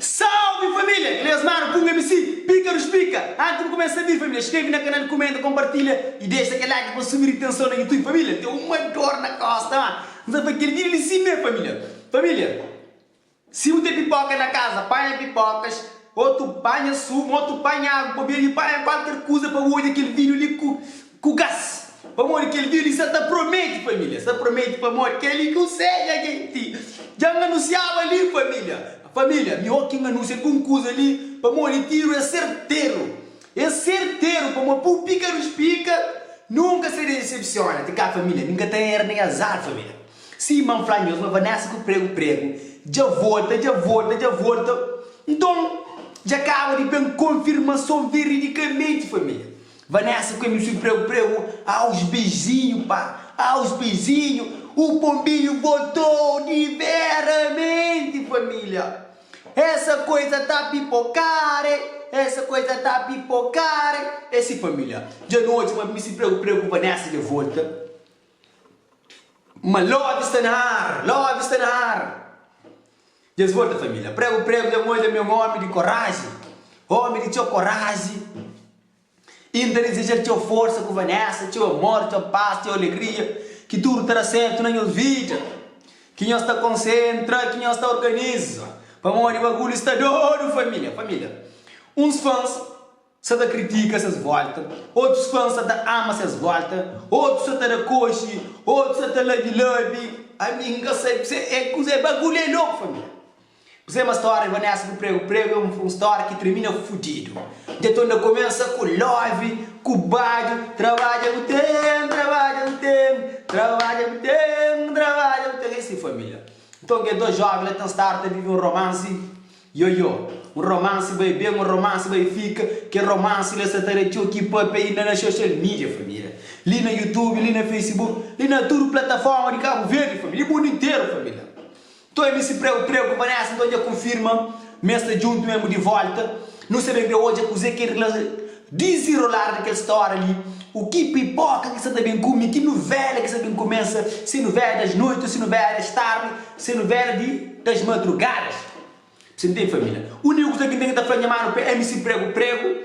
Salve família! Kel es manu Punga MC, pika dus pika! Antis bu kumesa vídeo família, skreve na kanal, kumenta, kompartilha i dexa kel like pa subir tenson na YouTube família. N ten uma dor na kosta ma N sa fla kel vídeo li simé família. Família, si bu ten pipoka na kaza, panha pipokas, otu panha sumu, otu panha agu pa bebe, panha kualker kuza pa bu odja kel vídeo li ku Ku gas pamodi kel vídeo sa ta promete família sa promete pamodi kel-li ku seja genti dja N anunsiaba li família família mi ô ki N anunsia algun kuza li pamodi tiru é serteru é serteru pamodi pu pika dus pika nunka se desepsiona ti ka família mi N ka ta era nen azar família sima N fla nhos ma Vanessa ku pregu pregu dja volta dja volta dja volta nton dja kaba di ben konfirmason veridikamenti família. Vanessa ku MC Prego Prego aos beijinho pá, aos beijinho, o pombinho voltou de veramente família, essa coisa tá pipocare, essa coisa tá pipocare, esse família, dja nu odja ma MC Prego Prego ku Vanessa dja volta, ma love sta na ar, love sta na ar. Dja es volta família, Prego Prego dja nu odja ma é un omi di koraji, omi di txeu koraji. I N ta dizeja-l txeu forsa ku Vanessa, txeu amor, txeu pas, txeu alegria, ki tudu ta da sertu na nhos vida, ki nhos ta konsentra, ki nhos ta organiza, pamodi bagulhu sta dodu família, família. Uns fãs sa ta kritika ses volta, otus fãs sa ta ama ses volta, otus sa ta da koxi, otus sa ta labi-labi, ami N ka sabe se é kuzê, bagulhu é loku família. Kuzê ma stória di Vanessa ku Prego Prego é un stória ki tirmina fudidu. Dja torna kumesa ku love, ku badju, trabadja bu ten, trabadja bu ten, trabadja bu ten, trabadja bu ten. É si família. Nton kes dos jóven la ten stadu ta vive un romansi yoyo. Un romansi bai ben, un romansi bai fika. Kel romansi la sa ta da txeu ki papia inda na social media família. Li na YouTube, li na Facebook, li na tudu plataforma di Kabu Verdi família, di mundu interu família. Nton MC Prego Prego ku Vanessa nton dja konfirma ma es sta djuntu mesmu di volta. Nu sta ben kre odja kuze ki dizirolar di kel storia li, u ki pipoka ki sta ta ben kume, ki nuvela ki sta ben kumesa, se nuvela das noites, se nuvela das tardi, se nuvela di das madrugadas. Você ntende familia? Uniku kuza ki N ten ki ta fla nha manu pa MC Prego Prego,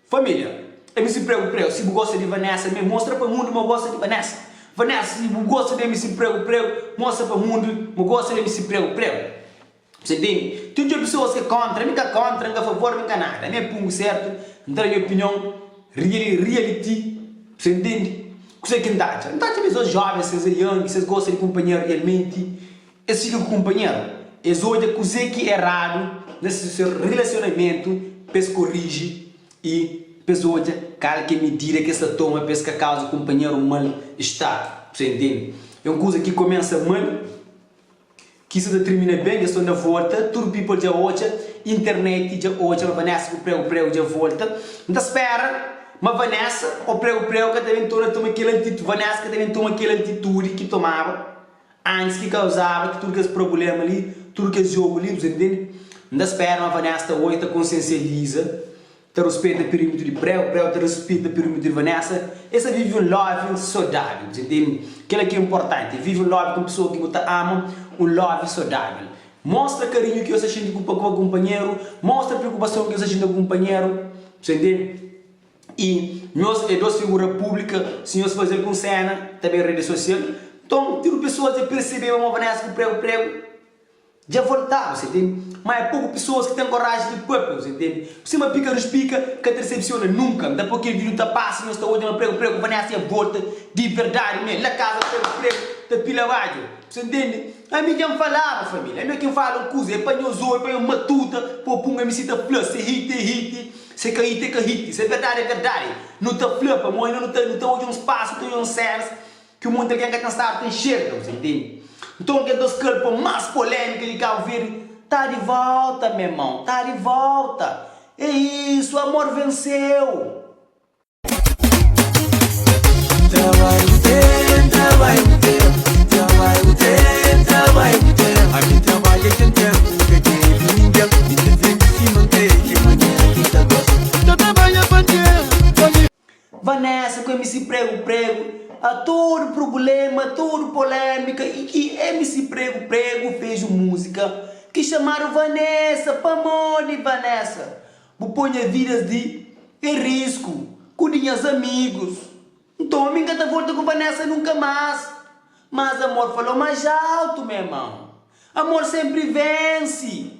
Família, MC Prego Prego, si bu gosta di Vanessa me mostra pa mundu ma bu gosta di Vanessa. Vanessa, si bu gosta di MC Prego Prego, mostra pa mundu ma bu gosta di MC Prego Prego. Você entende? Ten txeu pesoas ki é kontra, mi ka kontra, N ka favor, mi ka nada. Mi é pungu sertu, N ta da nha opinion reali, reality. Você entende? Kuzê ki N ta atxa? N ta atxa ma es dos jovens, es é young, si es gosta di kunpanheru realmenti, Es fika ku kunpanheru, es odja kuzê ki eradu na ses rilasionamentu pa es koriji i pa es odja kal ki é midida ki es ta toma pa es ka kauza kunpanheru mal star. Bu sta intende? É un kuza ki kumesa mal ki sta ta tirmina ben, dja sta na volta, tudu people dja odja, internet dja odja ma Vanessa ku Prego Prego dja volta. N ta spera ma Vanessa ô Prego Prego ka ta ben torna toma kel altitudi, Vanessa ka ta ben toma kel altitudi ki tomaba. Antis ki kauzaba ki tudu kes prubléma li, tudu kes jogu li, bu sa ntende? N ta spera ma Vanessa ta odja, ta konsiensializa, ta ruspeta pirímetru di Preu, Preu ta ruspeta pirímetru di Vanessa, es ta vive un love sodável, bu sa ntende? Kel-la ki é inportanti, vive un love ku un pesoa ki bu ta ama, un love sodável. Mostra karinhu ki nhos ta xinti ku pa kunpanheru, mostra preokupason ki nhos ta xinti pa kunpanheru, bu sa ntende? I nhos é dos figura públika, si nhos faze algun séna ta ben redi sosial. Nton, tudu pesoas dja persebeba ma Vanessa ku Pregu Pregu dja voltaba, você entende? Má é poku pesoas ki ten koraji di papia, você entende? Sima Pika dos Pika ka ta resepsiona nunka. Nta poi kel vídiu ta pasa, nhos ta odja ma Pregu Pregu ku Vanessa dja volta di verdadi mê. La kaza Pregu Pregu ta pila badju, você entende? Ami dja N falaba, família, ami é ki N fala un kuza, é pa nhos obi, pa nhos matuta, pa opunga mi si ta fla, se hit é hit. Se ka hit é ka hit, se verdadi é verdadi. Nu ta fla pamodi nu ta nu ta odja uns pasu, nu ta odja uns sénas ki un monti algen ka ten stadu ta nxerga, bu ta intende? Nton kel dos kalpa más polémika di Kabu Verdi ta di volta, meu irmon, ta di volta. É isu, amor venceu! Vanessa ku MC Prego Prego a tudu prubulema, tudu polémika i ki MC Prego Prego fez un múzika. Ki xamadu Vanessa Pamodi Vanessa Bu poi nha vidas di en risku Ku di nhas amigus Nton mi N ka ta volta ku Vanessa nunka más Mas amor falou mais alto, meu irmão Amor sempre vence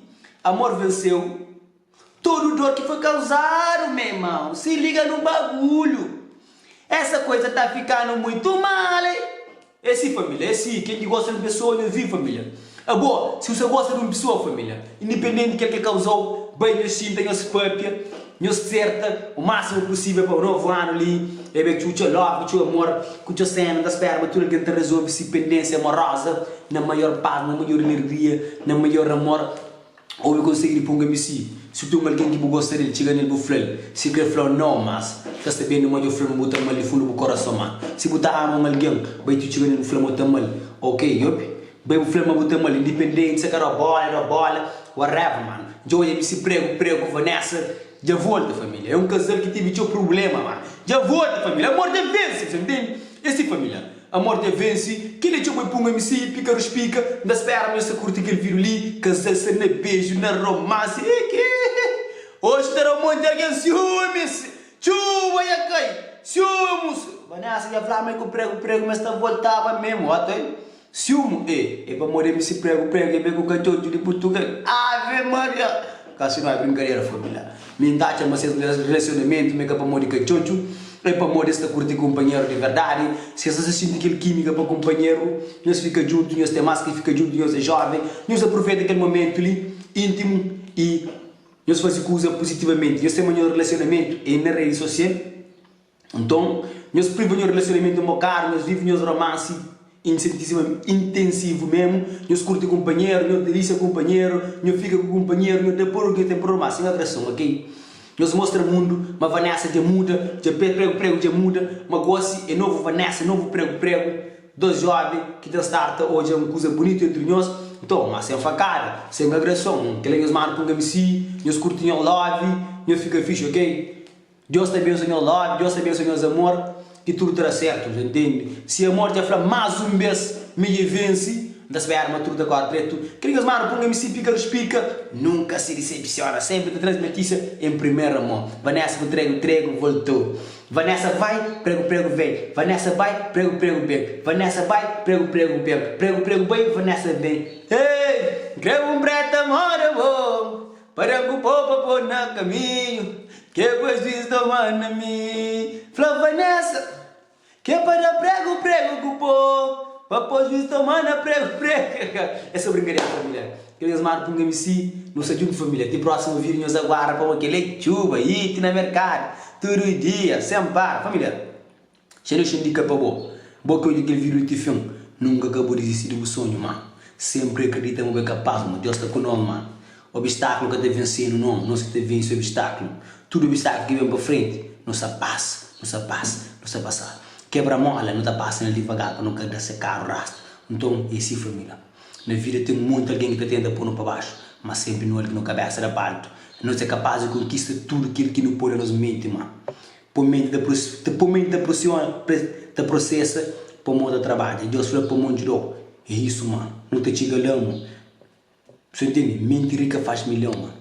Amor venceu Tudu dor ki foi kauzadu, meu irmão Se liga no bagulho Essa coisa tá ficando muito mal, hein? É si família, é si, ken ki gosta di un pesoa nhos vive família Abo, si bu sta gosta di un pesoa família Independenti kel ki kauzau, bai nhos xinta nhos papia Nhos serta o máximo possível pa novu anu li E ben ku txeu love, ku txeu amor, ku txeu sena N ta spera ma tudu algen ta resolve si pendência amorosa Na maior paz, na maior alegria, na maior amor Obi konsegi di punga mi si Si bu ten un algen ki bu gosta del txiga nel bu flal Si kre flau nau mas fla sabendu ma djo flal ma bu ta amal di fundu bu korason Ma si bu ta ama un algen bai tu txiga nel bu fla ma bu ta amal Ok obi bai bu flal ma bu ta amal Independenti se ka dau bola dau bola Whatever mano Djo odja mi si pregu pregu ku Vanessa Dja volta família É un kazal ki tevi txeu prubléma ma dja volta família Amor dja vense bu sa ntende É si família. Amor dja vense, kel-li txeu bai punga mi-si, pika ruspika, N ta spera ma nhos ta kurti kel vídiu li, kazal sta na beju, na romansi, eke Oji ta da un monti algen siumis, txuba dja kai, siumus Vanessa dja fla ma e ku pregu pregu ma es ta voltaba memu, ata Siumu e, e pamodi mi si pregu pregu e ben ku katxotxu di Purtugal, Ave Maria! Ka si no é brinkadera família. Mi N ta atxa ma ses relasionamentu ma é ka pamodi katxotxu, é pamodi es ta kurti kunpanheru di verdadi. Si es ta xinti kel kímika pa kunpanheru, nhos fika djuntu, nhos ten más ki fika djuntu, nhos é jóven, nhos apruveta kel momentu li íntimu i nhos faze kuza puzitivamenti. Nhos ten ma nhos relasionamentu é na redi sosial. Nton, nhos priva nhos relasionamentu un bokadu, nhos vive nhos romansi intensivu memu, nhos kurti kunpanheru, nhos delisia kunpanheru, nhos fika ku kunpanheru, nhos da puru ki nhos ten puru, má sen agreson, ok? Nhos mostra mundu ma Vanessa dja muda, dja pregu pregu dja muda, ma gosi é novu Vanessa, novu pregu pregu, dos joven ki ta starta odja un kuza bunitu entri nhos, nton, má sen fakada, sen agreson, kel-la nhos manda pa un kamisi, nhos kurti nhos love, nhos fika fixi, ok? Deus ta bensoa nhos love, Deus ta bensoa nhos amor, ki tudu ta da sertu, nta ntende? Si amor dja fla mas un bes mi dja vensi, nta spera ma tudu ta kore dretu. Kel nhos manu pun MC Pika Ruspika nunka si disepsiona, senpri ta traze notisia en primera mon. Vanessa ku Tregu Tregu voltou. Vanessa vai, Pregu Pregu vem. Vanessa bai, Pregu Pregu bem. Vanessa bai, Pregu Pregu bem. Pregu Pregu bai, Vanessa bem. Ei, nkre un preta moda bo. Para ku po pa po na kaminhu Ke pa juiz toma na mi Fla Vanessa Ke pa da pregu pregu ku po Pa po juiz toma na pregu pregu É so brinkadera familia Kel nhos manda punga mi si Nu sta djuntu familia Ti prósimu vídiu nhos aguarda pamo kel é txuba Hit na merkadu Tudu dia Sen para Familia Xa dexa indika pa bo. Bo ki odja kel video ti fin, nunka ka bu dizisti di bu sonhu man. Sempri akredita ma bu é kapaz ma Deus sta ku nos man. Obstakulu ka ta vensenu non, nos ki ta vensi obstakulu. Tudu obstakulu ki ben pa frenti, nu sa pasa, nu sa pasa, nu sa pasa. Kebra mola, nu ta pasa nel divagar pa nu ka da se karu rasta. Nton, é si familia. Na vida ten monti algen ki ta tenta ponu pa baxu, ma sempri nu ergi no kabesa da pa altu. Nos é kapaz di konkista tudu kel ki nu poi na nos menti man. Po menti ta po menti ta prosiona ta prosesa pa mo ta trabadja Deus fla pa mo djudau é isu mano nu ta txiga la mo bu sa ntende menti rika faz milhão mano.